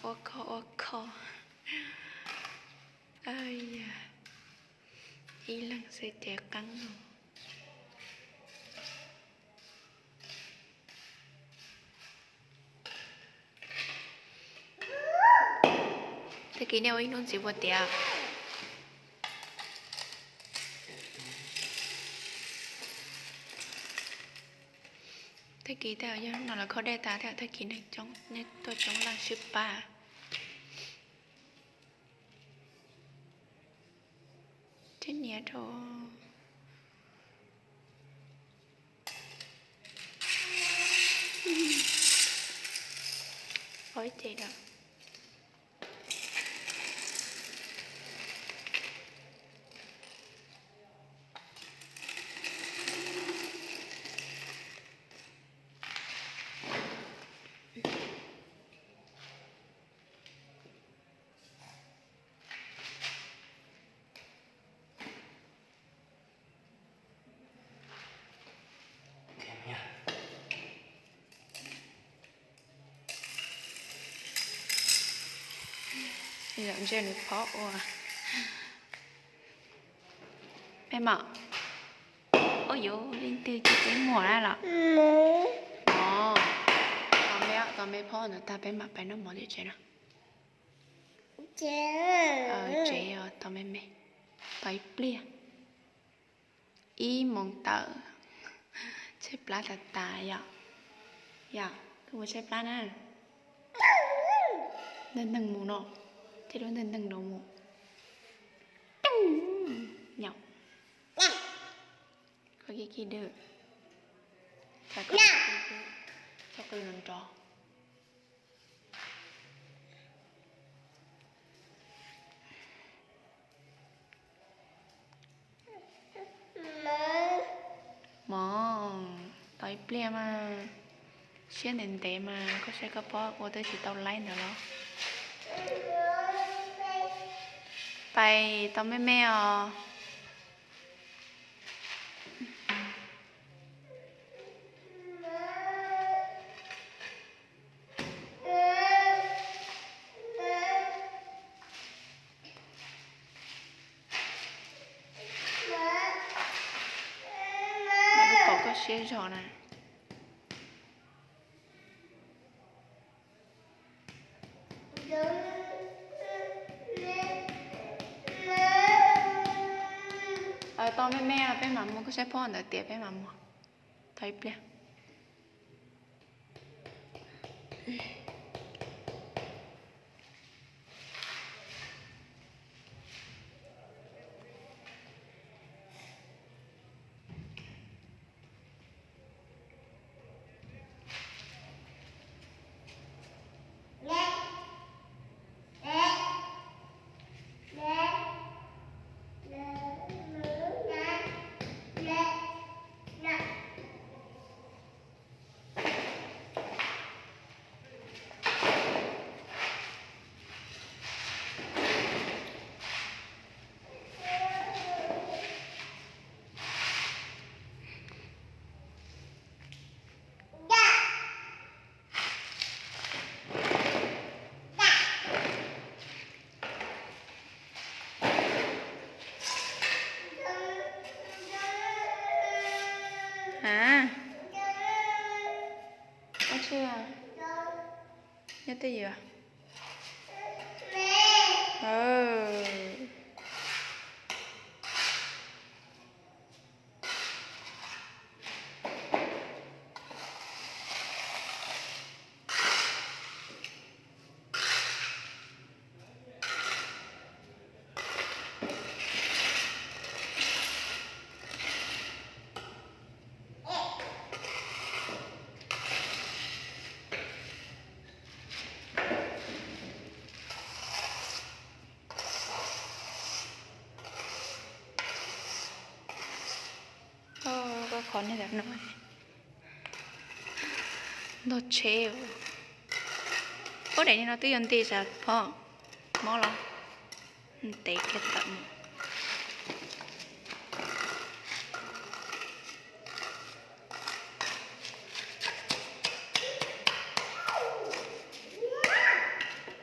Ua kho ua kho. Ib leeg xwb ces qeeb no. Tag kis nej ua ib hnub ntxiv puas tiav? Tag kis tej yog hnub no lawv kho dej tas thiab, tag kis nej tuaj coob leej sib pab. Tib niam rau. Ua ib ce lawm. Zaum ntsia nws phob ua. Peb mam, ua yuav leej twg cia peb muag na los? Tos me phob ntawd tag peb mam pais noj mov tim tsev no. Tsev, tos me me, tos ib pliag. Ib moos tawm, tshaib plab tas tas yom. Yom, koj puas tshaib plab na? Nteeg nteeg mus no, tej lub nteeg nteeg no mus. Nyaum. Koj kiv kiv dwb. Txhob qw nrov nrov. Mov, tos ib pliag mas, siab ntev ntev mas, koj saib koj phob ua twb tsis tau laib ntawd los. Pais tos me me os. Lub paum koj siab zog na. Tos me me peb mam mus, koj saib phob ntawd tiav peb mam mus. Tos ib pliag. A, ua tsi, nyob twj ywm. Koj khov niag ntawm no, ntog tsheb. Pob daim niag no twb yuav nti sas phob, mob los ntev kiag tawm mus.